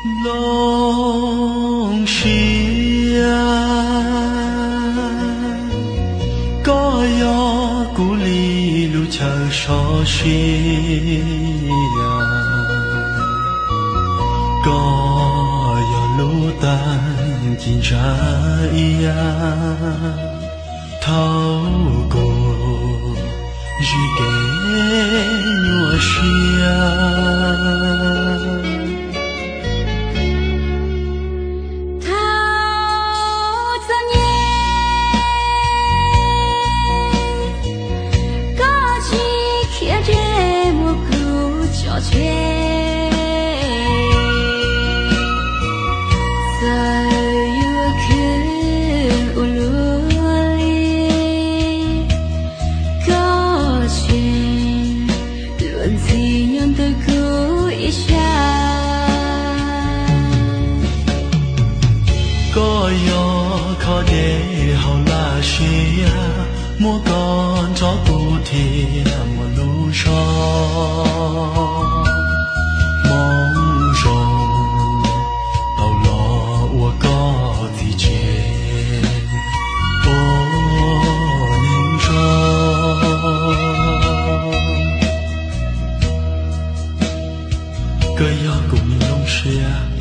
Nplooj siab, koj yog kuv li lub chaw sov sia, koj yog lub teeb ci ntsa iab thaum kuv zij kev nyuaj siab. Thaum txom nyem, koj tsis khiav deb muab kuv tso tseg. Txawm yuav khwv ua luaj li, koj tseem luag ntxhi nyob ntawm kuv ib sab. Koj yog khob dej hauv laj siab, muab koj nrog kuv thiaj muaj lub zog. Hmoov zoo tau los ua koj txiv tsev, ua neeg zoo. Koj yog kuv nplooj siab,